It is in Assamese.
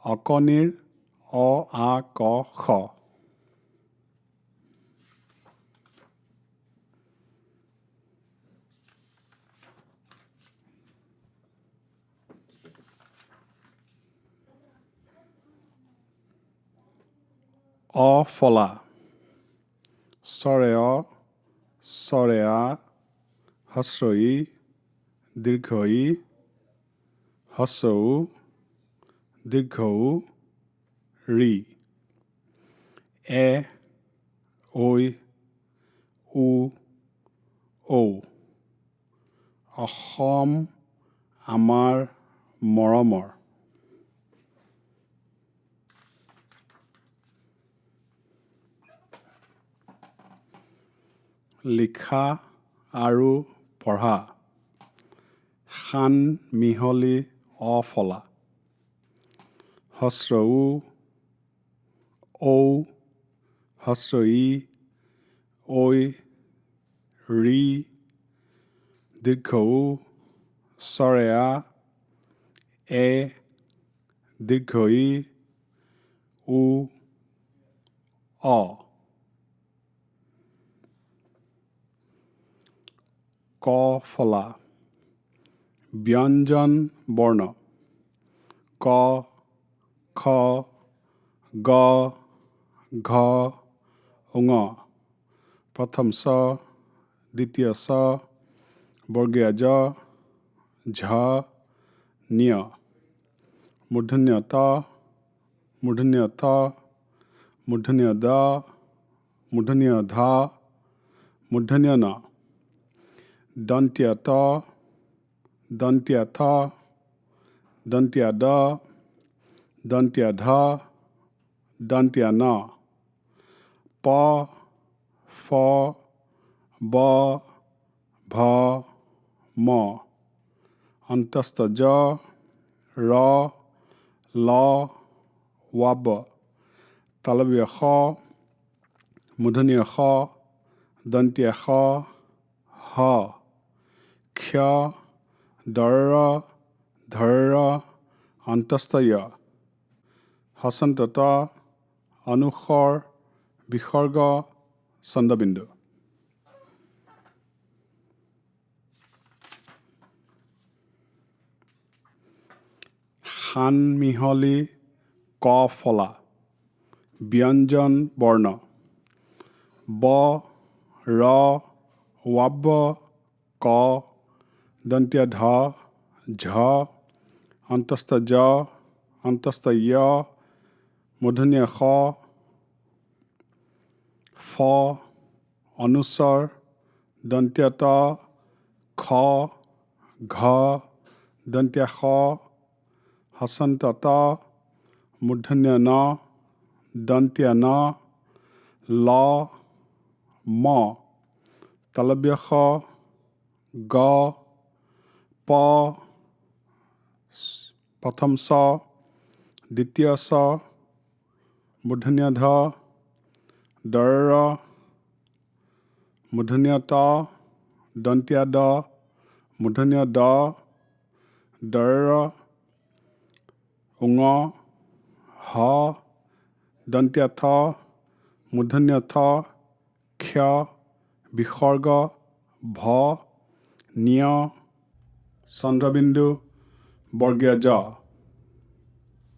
অকণিৰ অ আ ক খ। অ ফলা, চৰে অ, চৰে আ, হ্ৰস্ব ই, দীৰ্ঘ ই, হ্ৰস্ব উ, দীৰ্ঘ উ, ঋ, এ, ঐ, উ, ঔ। অসম আমাৰ মৰমৰ। লিখা আৰু পঢ়া। সান মিহলি অ ফলা, হ্ৰস্ব উ, ঔ, হ্ৰস্ব ই, ঐ, ঋ, দীৰ্ঘ উ, চৰে আ, এ, দীৰ্ঘ ই, উ, অ। ক ফলা, ব্যঞ্জন বৰ্ণ। ক, খ, গ, ঘ, ঙ। প্ৰথম চ, দ্বিতীয় চ, বৰ্গীয় জ, ঝ, নিয়। মূৰ্ধণ্য ত, মূৰ্ধণ্য থ, মূৰ্ধণ্য দ, মূৰ্ধণ্য ধ, মূৰ্ধণ্য ন। দন্ত্য ত, দন্ত্য থ, দন্ত্য দ, দন্ত্য ধ, দন্ত্য ন। প, ফ, ব, ভ, ম। অন্তস্থ জ, ৰ, ল, ৱাব। তালবীয় স, মূৰ্ধণ্য ষ, দন্ত্য স, হ। ক্ষ, দৰ, ধৰ, অন্তস্থ য়। হচন্ত ত, অনুসৰ, বিসৰ্গ, চন্দ্ৰবিন্দু। সান মিহলি ক ফলা, ব্যঞ্জন বৰ্ণ। ব, ৰ, ৱাব্য, ক, দন্ত্য ধ, ঝ, অন্তস্থ জ, অন্তস্থ য়, মূৰ্ধণ্য ষ, ফ, অনুস্বৰ, দন্ত্য ত, খ, ঘ, দন্ত্য স, হচন্ত ত, মূৰ্ধণ্য ন, দন্ত্য ন, ল, ম। তালব্য শ, গ, প, প্ৰথম চ, দ্বিতীয় চ, মূৰ্ধণ্য ধ, দৰ, মূৰ্ধণ্য ত, দন্ত্য দ, মূৰ্ধণ্য দ, দৰ, ঙ, হ, দন্ত্য থ, মূৰ্ধণ্য থ, ক্ষ, বিসৰ্গ, ভ, নিয়, চন্দ্ৰবিন্দু, বৰ্গীয় জ।